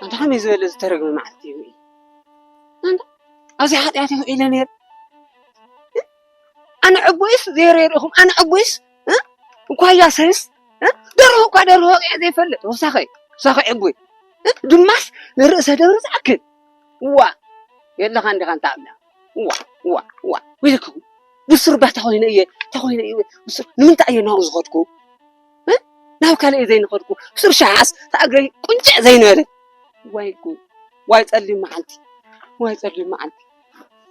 ኣንታ ከመይ ዝበለ ዝተረግመ መዓልቲ እዩ። ኣንታ ኣብዚ ሓጢኣት እዩ ኢለ ነይረ። ኣነ ዕቡይስ ዘይረ ይርእኹም፣ ኣነ ዕቡይስ፣ እ? እኳያ ሰብስ፣ እ? ደርሆ እኳ ደርሆ ወቂዐ ዘይፈልጥ፣ ወሳኸ፣ ወሳኸ ዕቡይ። እ? ድማስ ንርእሰ ደብሪ ዝኣክል። ዋ፣ የለኻ እንዲኻ እንተ ኣብላ። ዋ፣ ዋ፣ ዋ። ወይለኩም፣ ብሱር ባ ተኾይነ እየ፣ ተኾይነ እየ፣ ብሱር፣ ንምንታይ እየ ናብኡ ዝኸድኩ? እ? ናብ ካልእ ዘይንኸድኩ፣ ብሱር ሸሓስ፣ ተኣግረይ ቁንጭዕ ዘይንበለ። ዋይ ጉድ፣ ዋይ ጸሊም መዓልቲ፣ ዋይ ጸሊም መዓልቲ።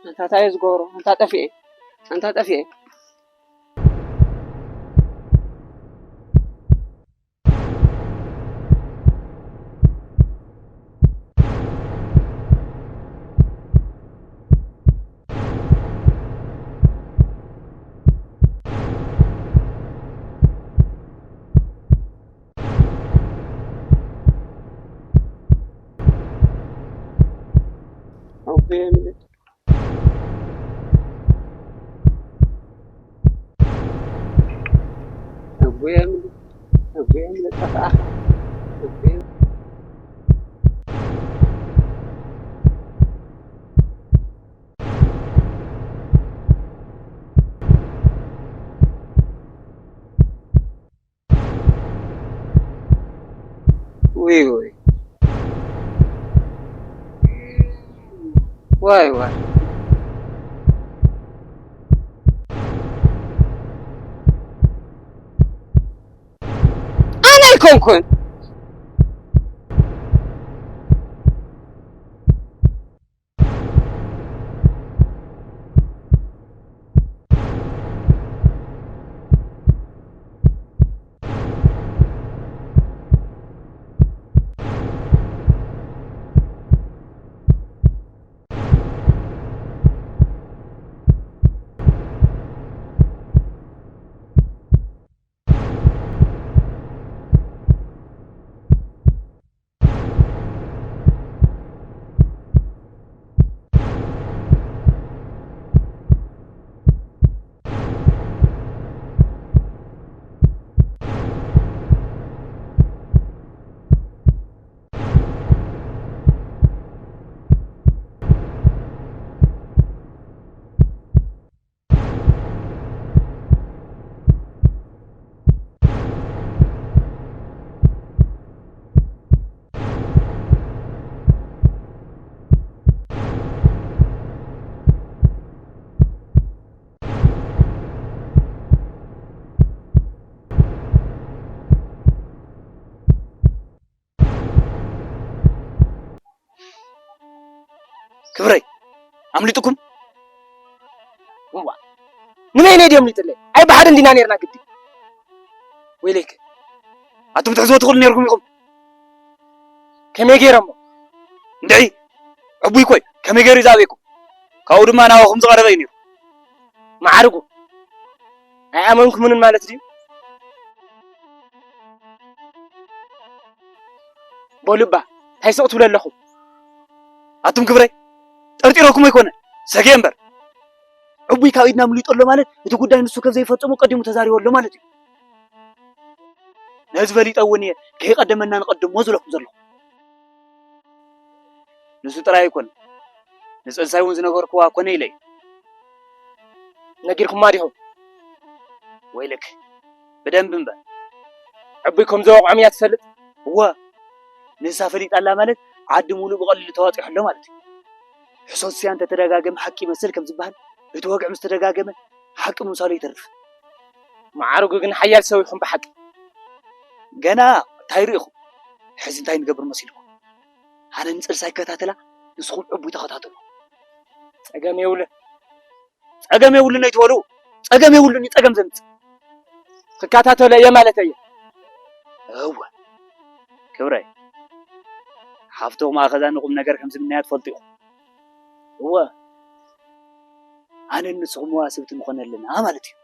ኣንታ እንታይ እየ ዝገብሮ? ኣንታ ጠፊኤ፣ ኣንታ ጠፊኤ። ኣቦየ ምልጥ፣ ኣቦየ ምልጥ፣ ኣቦየ ምልጥ፣ ጠፋእኻ። ኣቦየ ውይ ውይ። ዋይ ዋይ። ኣነ ኣይኮንኩን። ክብረይ፣ ኣምሊጥኩም? እዋ፣ ንመይነይ ድዮም ኣምሊጥለይ? ኣይ ብሓደ እንዲና ነይርና ግዲ። ወይለይክ፣ ኣቱም ትሕዝዎ ትኽእሉ ነይርኩም ኢኹም። ከመይ ገይረ እሞ? እንድዒ፣ ዕቡይ ኮይ፣ ከመይ ገይሩ እዩ ዝኣበየኩም? ካብኡ ድማ ናባኹም ዝቐረበ እዩ ነይሩ። መዓርጉ፣ ኣይኣመንኩምንን ማለት ድዩ? በሉ እባ፣ እንታይ ስቕ ትብሉ ኣለኹም? ኣቱም ክብረይ፣ ጠርጢረኩም ኣይኮነ፣ ሰግየ እምበር። ዕቡይ ካብ ኢድና ኣምሊጡ ኣሎ ማለት፣ እቲ ጉዳይ ንሱ ከም ዘይፈጸሞ ቀዲሙ ተዛሪቡ ኣሎ ማለት እዩ። ነዚ ፈሊጠ እውን እየ፣ ከይቀደመና ንቐድሞ ዝብለኩም ዘለኹ። ንሱ ጥራይ ኣይኮነ፣ ንጸንሳይ እውን ዝነገርክዋ ኮነ ኢለ እየ። ነጊርኩማ ዲኹም? ወይለክ፣ ብደንቢ እምበር። ዕቡይ ከም ዘወቕዖም እያ ትፈልጥ። እወ፣ ንሳ ፈሊጣ ኣላ ማለት ዓዲ ሙሉእ ብቐሊሉ ተዋጢሖ ኣሎ ማለት እዩ። ሕሶት ስያ እንተተደጋገመ ሓቂ ይመስል ከም ዝበሃል፣ እቲ ወግዒ ምስ ተደጋገመ ሓቂ ምምሳሉ ይተርፍ። መዓርጉ ግን ሓያል ሰብ ኢኹም ብሓቂ። ገና እንታይ ርኢኹም? ሕዚ እንታይ ንገብር መሲልኩም? ኣነ ንጸልሳ ይከታተላ፣ ንስኹም ዕቡይ ተኸታተሉ። ጸገም የብሉን። ጸገም የብሉን ኣይትበሉ። ጸገም የብሉን እዩ ጸገም ዘምጽእ። ክከታተሎ እየ ማለት እየ። እወ፣ ክብረይ፣ ሓፍትኹም ኣኸዛ ንቁም ነገር ከም ዝምነያ ትፈልጡ ኢኹም። እወ፣ ኣነን ንስኹም መዋስብቲ ንኾን ኣለና ማለት እዩ።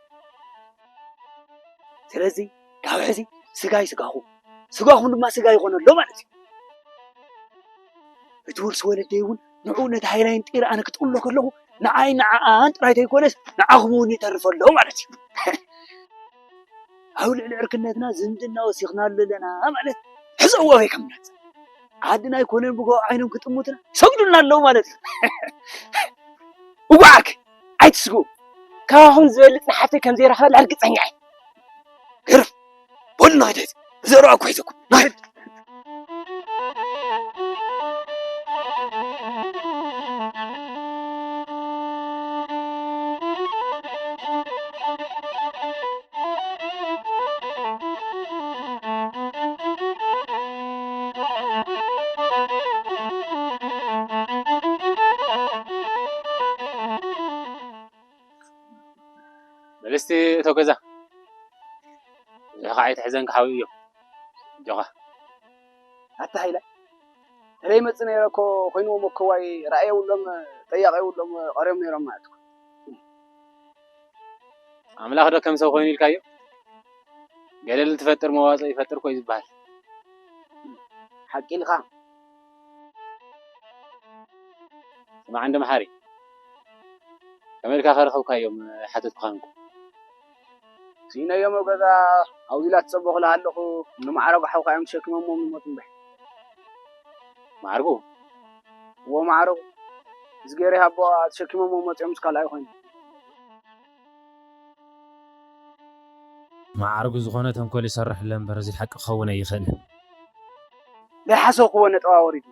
ስለዚ ካብ ሕዚ ስጋይ ስጋኹም፣ ስጋኹም ድማ ስጋ ይኾን ኣሎ ማለት እዩ። እቲ ውርሲ ወለደይ እውን ንዕኡ ነቲ ሃይላይን ጢር ኣነ ክጥሎ ከለኹ ንዓይ ንዓኣን ጥራይ ተይኮነስ ንዓኹም እውን ይተርፍ ኣሎ ማለት እዩ። ኣብ ልዕሊ ዕርክነትና ዝምድና ወሲኽናሉ ኣለና ማለት ሕዘዎ ወይ ከምናት ዓድና ኣይኮነን ብጎ ዓይኖም ክጥሙትና ይሰግዱልና ኣለዉ ማለት እዩ። እዋዓክ ኣይትስጉ። ካባኹም ዝበልጽ ንሓፍተይ ከም ዘይረኸበላ ርግጸኛ እየ። ግርም! በሉ ንኸይድ፣ ብዘረባ እኮ ሒዘኩም። ንኸይድ! በልስቲ እቶ ገዛ። እዚኻ ኣይትሕዘን ክሓዊ እዮም። ጆኻ። ኣታ ሃይለ፣ ተለይ መጽእ ነይረ እኮ ኮይንዎም እኮ ዋይ ረኣይ የብሎም፣ ጠያቕ የብሎም፣ ቀርዮም ነይሮም ማለት እኮ። ኣምላኽ ዶ ከም ሰብ ኮይኑ ኢልካዮ? ገደል እንትፈጥር መዋጽኦ ይፈጥር እኮ እዩ ዝበሃል። ሓቂ ኢልካ። ስማዕ እንዶ መሓሪ፣ ከመይ ኢልካ ከ ረኸብካዮም ሓተትኩኻ እንኮ? ስኢነዮም ኣብ ገዛ ኣውዚ ኢላ ትጸበኹ ኣለኹ። ንማዕረጉ ሓውካ እዮም ተሸኪሞሞ ይሞቱ እምበር። ማዕርጉ? እዎ ማዕረጉ። እዝጌር ይሃቦ ተሸኪሞሞ መጺኦም ምስ ካልኣይ ኮይኑ። ማዕርጉ ዝኾነ ተንኮል ይሰርሕ ኣሎ እምበር እዚ ሓቂ ክኸውን ኣይኽእልን። ዘይሓሰብክዎ ነጠባ ወሪዱ።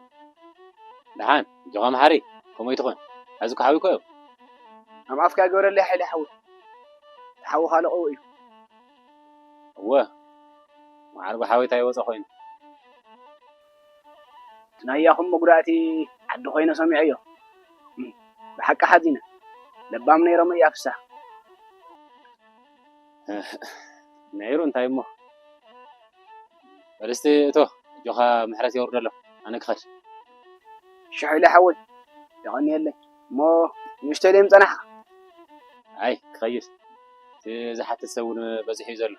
ደሓን፣ ጆኻ መሓሪ፣ ከምኡ ኣይትኾን። ሕዚ እኮ ሓዊ እኮ እዮም። ኣብ ኣፍካ ይግበረለይ ሓይለ ሓወይ። እቲ ሓውኻ ለቕዎ እዩ። እወ፣ ማዕርጉ ሓወይታ ይወፀ ኮይኑ። እቲ ናያኹም መጉዳእቲ ዓዲ ኮይነ ሰሚዐዮ። እም፣ ብሓቂ ሓዚነ። ለባም ነይሮም እያ ፍሳህ። ነይሩ እንታይ እሞ። በል እስቲ እቶ፣ ኣጆኻ ምሕረት የውርደሎም። ኣነ ክኸድ። እሺ ሓይለ ሓወይ፣ የቐንየለይ። እሞ ንእሽተይ ደይ ምጸናሕኻ? ኣይ፣ ክኸይድ። እቲ ዝሓትት ሰብ እውን በዚሑ እዩ ዘሎ።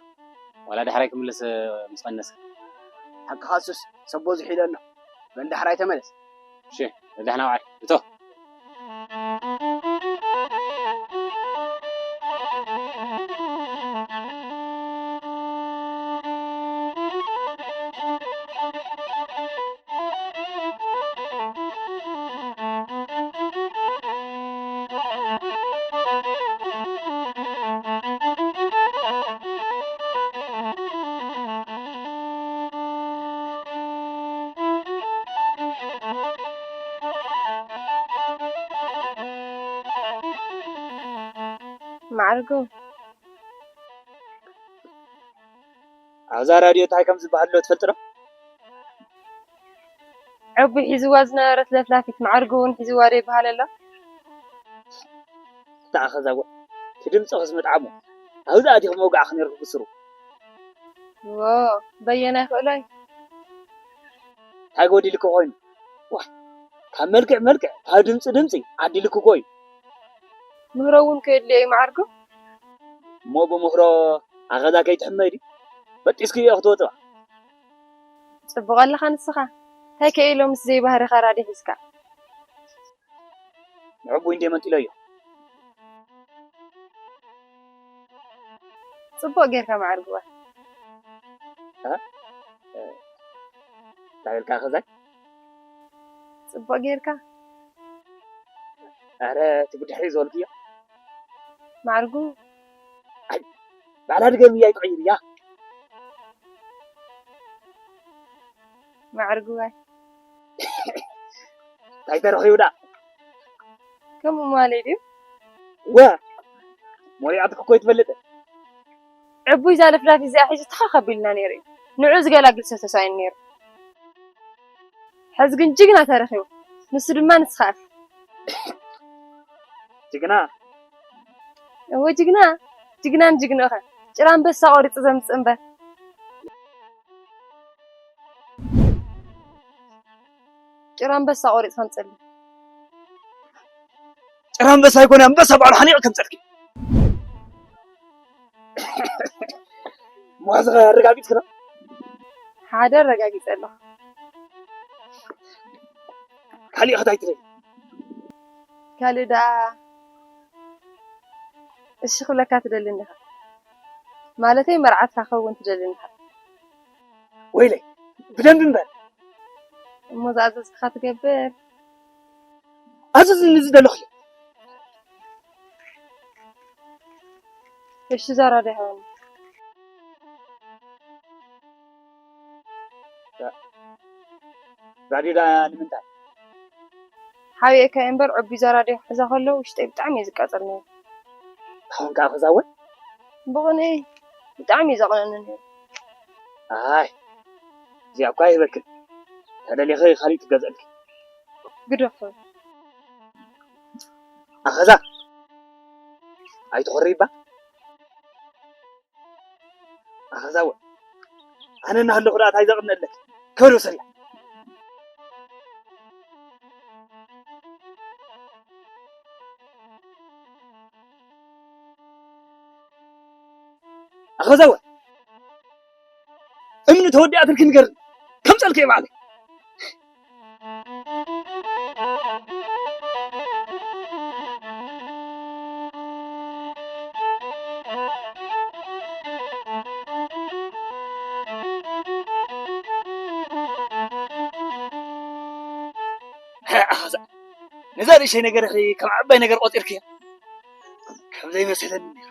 ዋላ ዳሕራይ ክምለስ ምስ ቀነሰ። ሓቅኻ እሱስ ሰብ በዚሑ ኢለ ኣሎ። በል ዳሕራይ ተመለስ። እሺ፣ በል ዳሕና ውዓል። እቶ። ማዕርጉ። ኣብዛ ራድዮ እንታይ ከም ዝበሃል ዶ ትፈልጢ ዶ? ዕቡይ ሒዝዋ ዝነበረት ለፍላፊት ማዕርጉ እውን ሒዝዋ ዶ ይበሃል ኣሎ? እታ ኣኸዛ ጓል፣ እቲ ድምፅኽስ ምጥዓሙ። ኣብዚ ኣቲኹም ወጋዕኺ ነይርኩ ብስሩ። ዎ፣ በየናይ ክእሎይ? እንታይ ጎዲልኪ ኮይኑ? ዋይ፣ ካብ መልክዕ መልክዕ፣ ካብ ድምፂ ድምፂ ዓዲልኪ እኮ እዩ። ምህሮ እውን ከየድልዮ እዩ ማዕርጉ። እሞ ብምህሮ ኣኸዛ ከይትሕመይ ድዩ? በጢስክዮ ክትወፅዋ። ጽቡቕ ኣለኻ ንስኻ። እንታይ ከ ኢሎ ምስ ዘይባህርኻ ራድዮ ሒዝካ? ንዕቡይ እንዴ መንጢለዮ። ጽቡቕ ጌርካ ማዕርግዋ። እ? እ፣ እንታይ በልካ ከዛይ? ጽቡቕ ጌርካ። ኣረ፣ እቲ ብድሕሪ ዝበልክዮ። ማዕርጉ። ኣይ፣ ባዕላ ድገምያ ኣይትቐይርያ። ማዕርግዋይ። እንታይ ተረኺቡ ደኣ? ከምኡ ማለይ ድዩ? ወ ሞሪዓትክ እኮ ይትፈልጥ። ዕቡይ ዛለፍላፊ እዚኣ ሒዙ ተኸኽ ኣቢሉና ነይሩ እዩ። ንዑ ዝገላግል ሰብ ተሳኢኑ ነይሩ። ሕዚ ግን ጅግና ተረኺቡ። ንሱ ድማ ንስኻ ኢኻ። ጅግና እወ ጅግና፣ ጅግና ንጅግንኡ ኸ ጭራ ኣንበሳ ቆሪፁ ዘምፅእ እምበር። ጭራ ኣንበሳ ቆሪፁ ከምፅእልኝ። ጭራ ኣንበሳ ኣይኮነ ኣንበሳ ባዕሉ ሓኒቑ ከምፀልኪ። እሞ ሕዚ ኸ ኣረጋጊፅክና? ሓደ ኣረጋጊፀ ኣለኹ። ካሊእ ኸ እንታይ ትደሊ? ካልእ ደኣ እሺ ክብለካ ትደሊ እንዲኻ? ማለተይ መርዓትካ ክኸውን ትደሊ እንዲኻ? ወይለይ ብደንቢ እምበር። እሞ ዝኣዘዝካ ትገብር። ኣዘዝኒ ዝደለኹ። እሺ ዛራዶ ይኸውን። ራድዮ ዳ ንምንታይ? ሓቢኤካ እየ እምበር ዕቡይ ዛራዶ ክሕዛ ከሎ ውሽጠይ ብጣዕሚ እየ ዝቃጸል ነይሩ። ኣሁን ከዓ ክዛወር? ብቕንኢ ብጣዕሚ እዩ ዘቕንኣኒ ነይሩ። ኣይ እዚኣ እኳ ይህበክን። ተደሊኺ ካሊእ ትገዝእልኪ። ግደፎ። ኣኸዛ ኣይትኾርይባ። ኣኸዛወ ኣነ እናሃለኹ ደኣ እንታይ ዘቕንእለኪ? ከዶ ሰሪያ ኣኸዛወ እምኒ ተወዲኣትልኪ ንገርኒ ከምፀልከ ባዕለይ። ኣኸዛ ነዛ ንእሸይ ነገርኺ ከም ዓባይ ነገር ቆፂርክያ ከም ዘይመሰለኒ ነይሩ።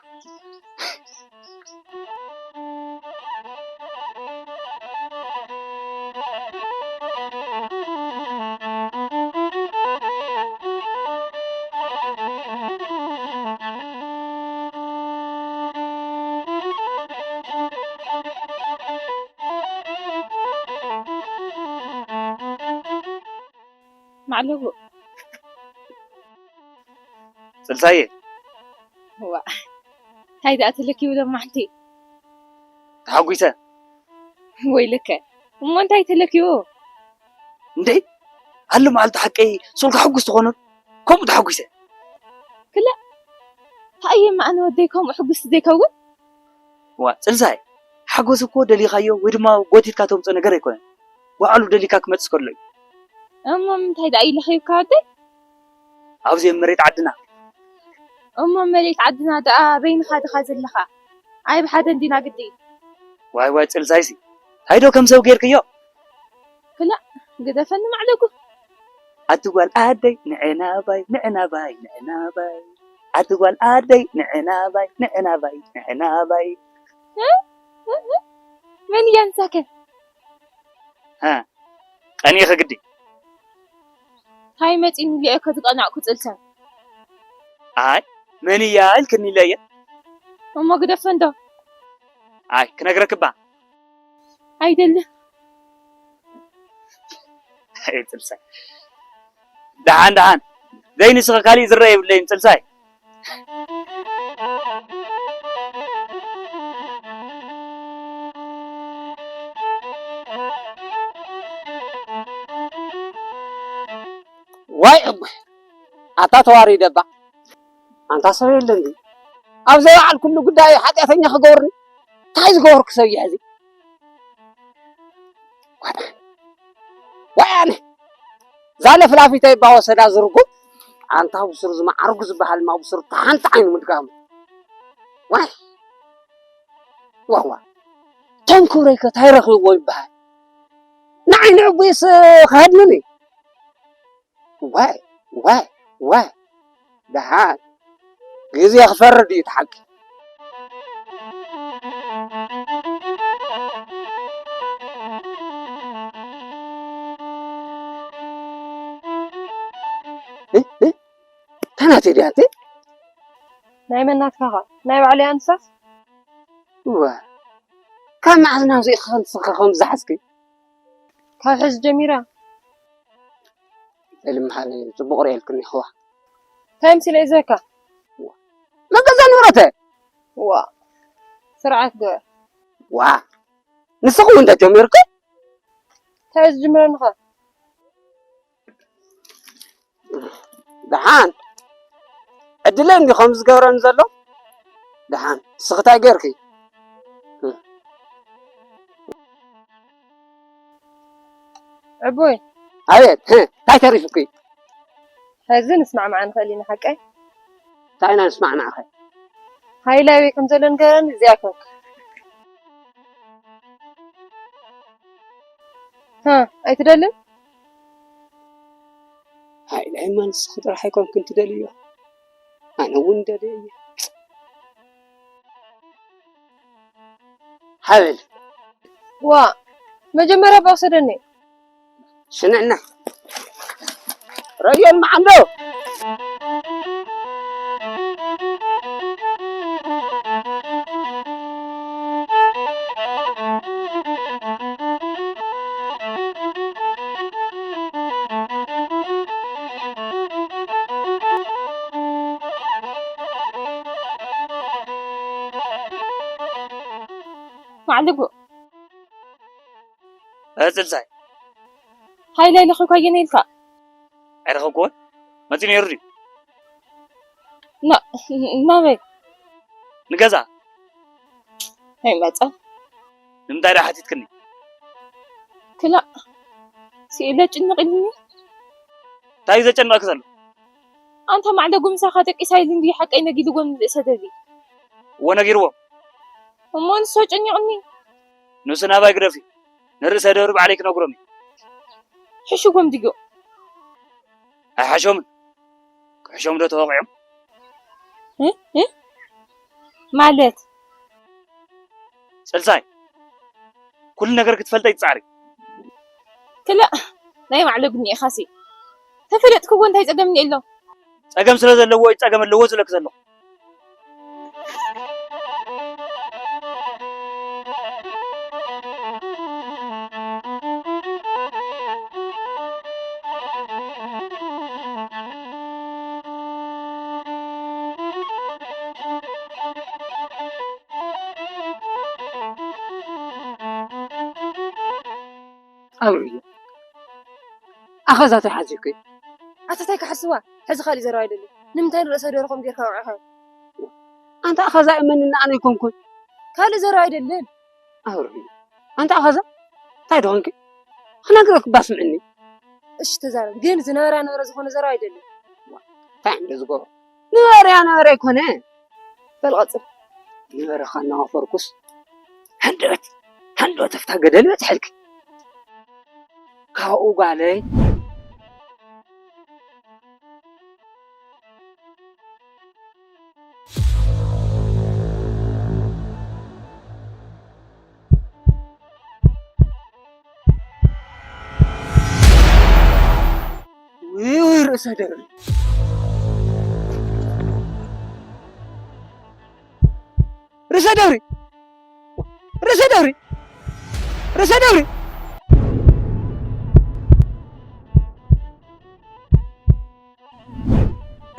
ማዕለቡ ጽልሳየ ዋ እንታይ ደኣ ተለኪቡ ሎማዕንቲ ተሓጒሰ ወይልከ እሞ እንታይ ተለኪቡ እንዴ ኣሉ መዓልቲ ሓቀይ ሱልካ ሕጉስ ትኾኑ ከምኡ ተሓጒሰ ክለ ታየ ማዕነ ወደይ ከምኡ ሕጉስቲ ዘይከውን ዋ ጽልሳይ ሓጎስ እኮ ደሊኻዮ ወይ ድማ ጎቲትካ ተምጾ ነገር ኣይኮነን ባዕሉ ደሊካ ክመጽእ ከሎ እዩ እሞ ምንታይ ደኣ ኢልኺ ይብካ ወደይ ኣብዚ ኣብ መሬት ዓድና እሞ መሬት ዓድና ደኣ በይንኻ ድኻ ዘለኻ ኣይ ብሓደ እንዲና ግዲ ዋይ ዋይ ጽልሳይሲ ታይዶ ከም ሰብ ጌርክዮ ክላእ ግደፈኒ ማዕለጉ ኣቲ ጓል ኣደይ ንዕናባይ ንዕናባይ ንዕናባይ ኣቲ ጓል ኣደይ ንዕናባይ ንዕናባይ ንዕናባይ መን እያ ንሳከ ቀኒእኺ ግዲ ታይ መፂኒ ኢለ እየ ከዝቀናዕኩ ፅልሰን ኣይ መን እያ ኢልክኒ ኢለ እየ እሞ ግደፈ እንዶ ኣይ ክነግረክባ ኣይደልን ኣይ ፅልሳይ ደሓን ደሓን ዘይንስኺ ካሊእ ዝረአ የብለይን ፅልሳይ ዋይ እሞ ኣታ ተዋሪደ እባ ኣንታ ሰብ የለን ድዩ ኣብ ዘይበዓልኩሉ ጉዳይ ሓጢኣተኛ ክገብርኒ እንታይ ዝገበርኩ ሰብ እዩ ሕዚ ዋይ ኣነ እዛ ለፍላፊተይ እባ ወሰዳ ዝርጉም ኣንታ ብሱር ዝመዓርጉ ዝበሃል ማ ብሱር ተሓንቲ ዓይኑ ምድጋሙ ዋይ ዋዋ ተንክብረይ ከ ታይ ረኺብዎ ይበሃል ንዓይ ንዕቡይስ ክሃድንን እዩ ዋይ ዋይ ዋይ ደሓን ግዜ ክፈርድ እዩ እቲ ሓቂ ታናቴ ድያ እቲ? ናይ መናትካ ኸ? ናይ ባዕለይ ኣንሳስ? እዋ፣ ካብ መዓዝ ናብዚ ኢኻ ንስኻ ከም ዝሓዝኪ? ካብ ሕዚ ጀሚራ። ልምሓኒ ጽቡቕ ርእየልክኒ ይኸዋ። እንታይ ምሲለ እዩ ዝህካ? መገዛ ንብረተ። ዋ፣ ስርዓት ግበር። ዋ፣ ንስኺ እውን ተጀሚርኪ? እንታይ እዩ ዝጅምረኒ ኸ? ደሓን ዕድለይ እንዲ ከም ዝገብረኒ ዘሎ። ደሓን ንስኺ እንታይ ጌርኪ? ዕቡይ። ኣቤት፣ ህ፣ እንታይ ተሪፉኪ? ሕዚ ንስማዕማዕ ንኽእል ኢና ሓቀይ? እንታይ ኢና ንስማዕማዕኸ? ሃይላይ ወይ ከም ዘሎ ንገረኒ፣ እዚኣ ኮንክ። ሃ፣ ኣይትደልን? ሃይላይማ ንስኺ ጥራሕ ኣይኮንክን ትደልዮ፣ ኣነ እውን ደልየ እየ። ሃብል። ዋ፣ መጀመርያ እባ ውሰደኒ። ሽንዕና ረዮን መዓንዶ። ማዕልጉ። እ፣ ጽልሳይ። ሃይለ ልኽብካዮ ነይልካ። ኣይረኸብኩዎን። መጺኡ ነይሩ ድዩ? ና-፣ ናበይ? ንገዛ። ኣይመጸን። ንምንታይ ደኣ ሓቲትክኒ? ክላእ። ስኢለ ጭንቕ ኢሉኒ። እንታይ እዩ ዘጨንቐኪ ዘሎ? ኣንታ ማዕለጉ ምሳኻ ደቂሳ ኢሉ እንድዩ ሓቀይ ነጊድዎ ንርእሰ ደርቢ። እዎ ነጊርዎ። እሞ ንሱ ኣጨኒቑኒ። ንሱ ናባይ ግደፊ። ንርእሰ ደርቢ ባዕለይ ክነግሮም እየ። ሕሽዎም ድዩ? ኣይሓሾምን። ክሕሾም ዶ ተወቒዖም? እ? እ? ማለት? ጽልሳይ፣ ኩሉ ነገር ክትፈልጠ ይትጻዕሪ። ክላእ፣ ናይ ማዕለጉኒ ኢኻሲ። ተፈለጥክዎ እንታይ ጸገም እኒኤ ኣሎ? ጸገም ስለ ዘለዎ እዩ ጸገም ኣለዎ ዝብለኪ ዘለኹ። ኣብርዮ፣ ኣኸዛ ተሓዚኪ። ኣታ ታይ ክሓስዋ? ሕዚ ካልእ ዘረባ ኣይደልን። ንምንታይ ንርእሰ ደርኾም ጌርካ ኣውዕኻ? ኣንታ ኣኸዛ እመንና ኣነ ኣይኮንኩን። ካልእ ዘረባ ኣይደልን። ኣብርዮ፣ ኣንታ ኣኸዛ ታይ ደኾንኪ? ክነግረኪ እባ ስምዕኒ። እሺ ተዛረብ፣ ግን ዝነበረ ኣነበረ ዝኾነ ዘረባ ኣይደልን። እንታይ እንደ ዝገብሮ? ነበረ ኣነበረ ኣይኮነ። በል ቀጽል። ነበረ ካናዋፈርኩስ፣ ሃንደበት፣ ሃንደበት ኣፍታ ገደል በጽሐልኪ። ካብኡ ጓለይ። ውይ፣ ውይ፣ ርእሰ ደብሪ። ርእሰ ደብሪ። ርእሰ ደብሪ። ርእሰ ደብሪ።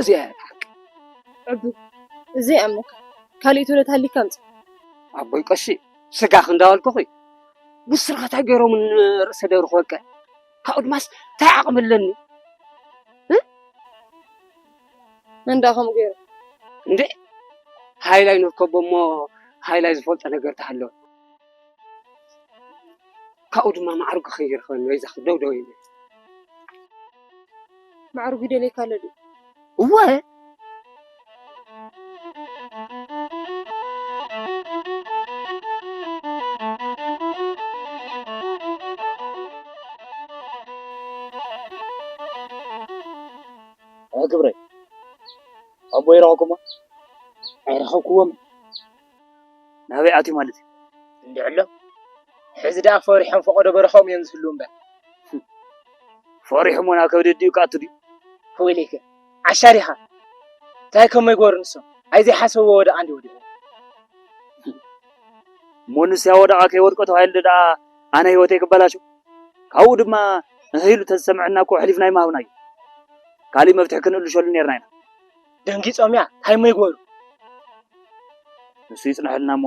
እዚኣ እያ ሓቂ። ዕቡይ፣ እዚ ይኣምነካ። ካልእ ተሎ ተሃሊካ ኣምጽእ። ኣቦይ ቀሺ፣ ስጋኽ እንዳበልኩኺ፣ ንስኻ እንታይ ገይሮም ንርእሰ ደብሪ ክወቅዕ? ካብኡ ድማስ እንታይ ዓቕሚ ኣለኒ? እ? መን ደኣ ከምኡ ገይሩ? እንዴ፣ ሃይላይ ንርከቦ እሞ፣ ሃይላይ ዝፈልጦ ነገር ተሃለወ። ካብኡ ድማ ማዕርጉ ከይረኸበኒ በይዛኺ ደው ደው ኢለ። ማዕርጉ ይደልየካ ኣሎ ድዩ? እወ። እ፣ ክብረይ፣ ኣቦይ ረኸብኩሞ? ኣይረኸብኩዎም። ናበይ ኣትዩ ማለት እዩ? እንድዒ ኣሎ። ሕዚ ደኣ ፈሪሖም ፈቐዶ በረኸኦም እዮም ዝህልዉ እምበር። ፈሪሖም ናብ ከብዲ ድዩ ክኣቱ ድዩ? ክወይለይከ፣ ዓሻ ዲኻ? እንታይ ከመይ ገበሩ ንሶም? ኣይዘይሓሰብዎ ወደቓ እንዲ ወዲቑ። እሞ ንሱ ያወደቓ ከይወድቆ ተባሂሉ ደኣ ኣነ ህይወተይ ክበላሾ? ካብኡ ድማ እህ ኢሉ ተዝሰምዐና እኮ ኣሕሊፍና ኣይምሃብናዮ። ካሊእ መፍትሒ ክንእልሸሉ ኔርና ኢና። ደንጊጾም እያ፣ እንታይ እሞ ይግበሩ? ንሱ ይጽንሐልና እሞ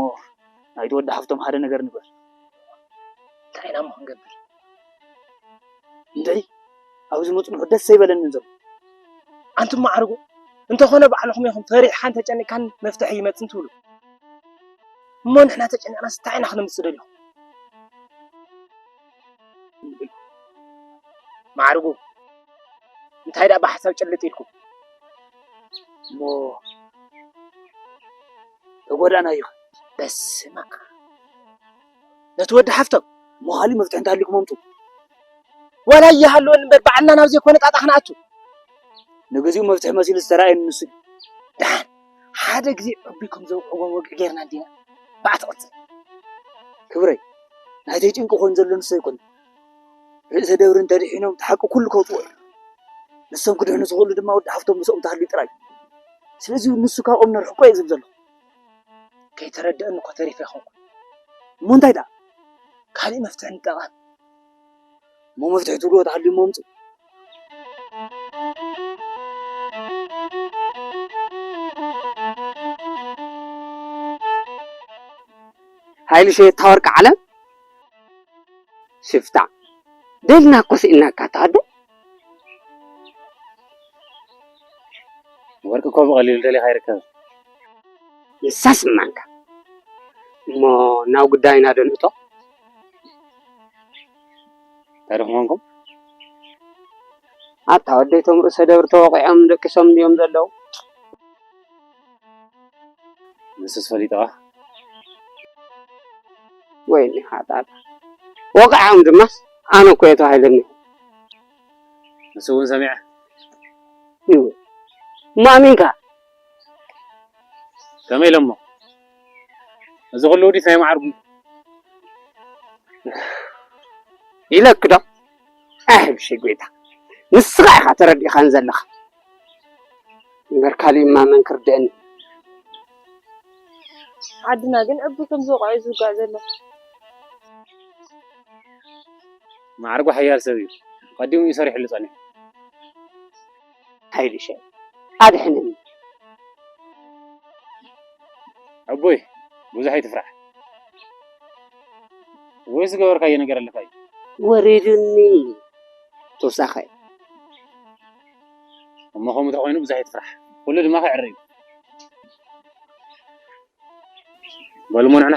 ናይቲ ወዲ ሓፍቶም ሓደ ነገር ንግበር። እንታይ ኢና እሞ ክንገብር? እንድዒ ኣብዚ ምጽንሑ ደስ ኣይበለንን ዘሎ። ኣንቱም ማዕርጉ፣ እንተኾነ ባዕልኹም ኢኹም ፈሪሕኻን ተጨኒቕካን መፍትሒ ይመጽእ እንትብሉ። እሞ ንሕና ተጨኒቕናስ እንታይ ኢና ክነምጽእ ደሊኹም? ማዕርጉ፣ እንታይ ደኣ ብሓሳብ ጭልጥ ኢልኩም? እሞ ተጎዳእና ኢኻ። በስመ ኣብ። ነቲ ወዲ ሓፍቶም እሞ ካሊእ መፍትሒ እንተሃልዩኩም ኣምጹ። ዋላ ይሃልወን እምበር ባዕልና ናብ ዘይኮነ ጣጣ ክንኣቱ። ንግዚኡ መፍትሒ መሲሉ ዝተራእየኒ ንሱ እዩ። ደሓን ሓደ ግዜ ዕቡይ ከም ዘውቅዕዎም ወግዒ ጌርና እንዲና። ባዕ ትቕጽል። ክብረይ፣ ናይተይ ጭንቂ ኮይኑ ዘሎ ንሱ ኣይኮነን። ርእሰ ደብሪ እንተድሒኖም እቲ ሓቂ ኩሉ ከውፅዎ እዮም። ንሶም ክድሕኑ ዝኽእሉ ድማ ወዲ ሓፍቶም ምስኦም ተሃልዩ ጥራይ እዩ። ስለዚ እውን ንሱ ካብኦም ነርሕቆ እየ ዝብል ዘለኹ። ከይተረድአኒ እኮ ተሪፈ ይኸውን። እሞ እንታይ ደኣ? ካሊእ መፍትሒ ንጠቐም። እሞ መፍትሒ ትብልዎ ተሃልዩ እሞ ኣምፅእ። ሃይልሸ የታ ወርቂ ዓለም ሽፍታ ደልና እኮ ስኢናካ ተሃዶ። ወርቂ እኮ ብቐሊሉ ደሊኻ ኣይርከብን። ንሳስ እማንካ እሞ ናብ ጉዳይና ዶ ንእቶ። እንታይ ዶ ክኾንኩም? ኣታ ወደይ እቶም ርእሰ ደብሪ ተወቒዖም ደቂሶም ድዮም ዘለዉ? ንሱስ ፈሊጥኻ። ወይኒ ሓጣጣ ወቃዖም ድማስ ኣነ እኮ እየ ተባሂለኒ። ንሱ እውን ሰሚዐ። እዩ እሞ ኣሚንካ ከመይ ኢሎሞ? እዚ ኩሉ ውዲት ናይ መዓርጉ ኢለክ ዶ? ኣህ ብሸይ ጎይታ ንስኻ ኢኻ ተረዲእኻን ዘለኻ እምበር ካሊእማ መን ክርድአኒ። ዓድና ግን ዕቡይ ከም ዝወቕዖ እዩ ዝውጋእ ዘሎ። መዓርጉ ሓያል ሰብ እዩ። ቀዲሙ እዩ ሰሪሕሉ ጸኒሑ። ሓይልሸ ኣድሕነኒ። ዕቡይ ብዙሕ ኣይትፍራሕ። ወይ ዝገበርካዮ ነገር ኣለካ እዩ። ወሪዱኒ ተወሳኸ። እሞ ከምኡ ተኾይኑ ብዙሕ ኣይትፍራሕ። ኩሉ ድማ ክዕረ እዩ። በሉ እሞ ንሕና